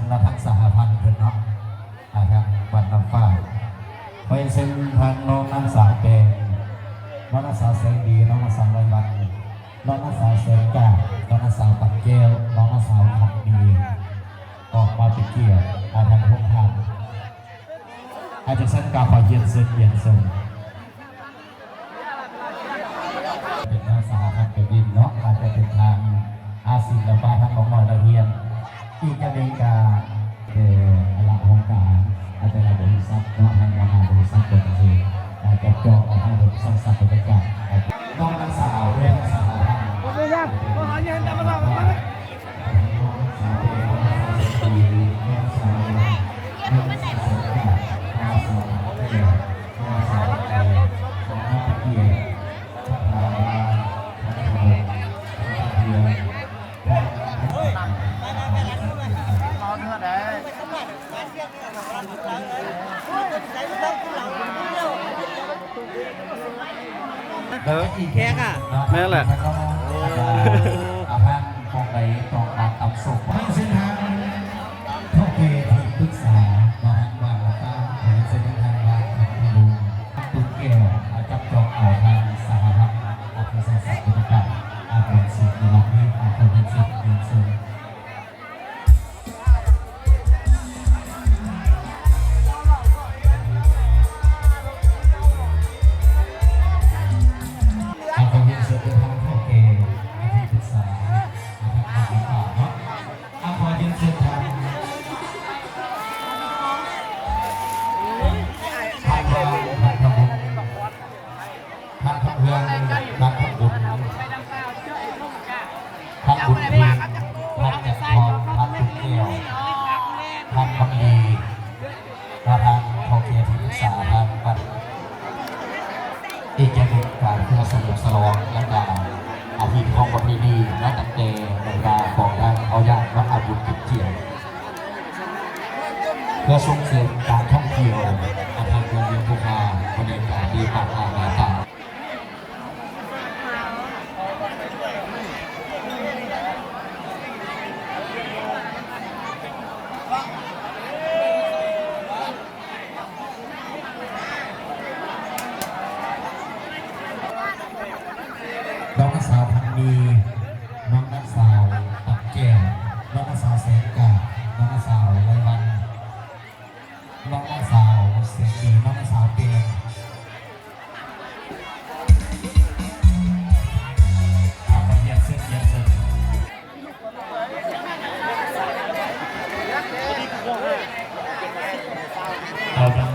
ເນາະ ທາງສະຫະພັນເພິ່ນເນາະ ອ່າ ທາງບ້ານນ້ຳຟ້າ ຂໍຮຽນເຊີນທາງນ້ອງນາງສາວແປງ ນ້ອງນາງສາວແສງດີ ນ້ອງນາງສາວໄລວັນ ນ້ອງນາງສາວແສງກາ ນ້ອງນາງສາວປັນແກ້ວ ນ້ອງນາງສາວຄຳດີ ອອກມາເປັນກຽດ ອ່າ ທາງໂຮງທານ ອາຈານສັນກາ ຂໍຮຽນເຊີນ ຮຽນເຊີນ. ເປັນທາງສະຫະພັນໄປດິນເນາະ ອາດຈະເປັນທາງອາຊີບ ແລະ ປະທານຂອງນ້ອງນັກຮຽນ ອີກກະເປັນການ ແຕ່ລະຫ້ອງການ ແຕ່ລະບໍລິສັດເນາະ ທາງຫົວໜ້າບໍລິສັດເພິ່ນຊິຈັບຈອງເອົາໃຫ້ເບິ່ງສັງສັນບັນຍາກາດ ນ້ອງນາງສາວເດ້ ສະຫະພັນ ເດີ ແຂກອະ ແມ່ນແຫຼະ ໂອ້ ອາຫານຂອງໃດຕ້ອງມາຕຳສົມ ເສັ້ນທາງ ເຖົ້າແກ່ທີ່ປຶກສາ ມາທາງບ້ານລະກາງ ເສັ້ນທາງບ້ານທາງລຸງ ທາງຕຸນແກ້ວ ຈັບຈອງເອົາທາງສະຫະພັນ ອາ ສະຫະພັນ ອາ ເປັນສິດຢູ່ວັດນີ້ ອາ ເປັນສິດ ເປັນສິດ ອາ ຂໍຮຽນເຊີນເດີ ທາງເຖົ້າແກ່ທີ່ປຶກສາ ອາ ທາງບ້ານລະກາງເນາະ ອາ ຂໍຮຽນເຊີນທ່ານ ທ່ານ ທ່ານ ທ່ານທຳບຸນ ທ່ານຄຳເຮືອງ ທ່ານຄຳບຸນ ທ່ານບຸນເພັງ ທ່ານຈັນທອງ ທ່ານຕຸນແກ້ວ ທ່ານຄຳດີ ແລະ ທ່ານເຖົ້າແກ່ທີ່ປຶກສາ ທ່ານບັດ ອີກຢ່າງໜຶ່ງການເພື່ອສະເຫຼີມສະຫຼອງ ແລະ ການອາທິດຂອງປະເພນີ ເນາະ ຕັ້ງແຕ່ບັນດາຂອງທາງເຮົາຍາດເນາະ ອາບຸນກິນຈຽງ ເພື່ອສົ່ງເສີມການທ່ອງທ່ຽວ ອາ ທາງເມືອງວຽງພູຄາ ບໍລິການດີ ປາກໜ້າ ໜ້າຕາ ນ້ອງນາງສາວພັນມີ ນ້ອງນາງສາວຕັບແກ້ວ ນ້ອງນາງສາວແສງກາ ນ້ອງນາງສາວໄລວັນ ນ້ອງນາງສາວເສນດີ ນ້ອງນາງສາວເປນ ອ່າ ຂໍຮຽນເຊີນ ຮຽນເຊີນ ເອົານຳ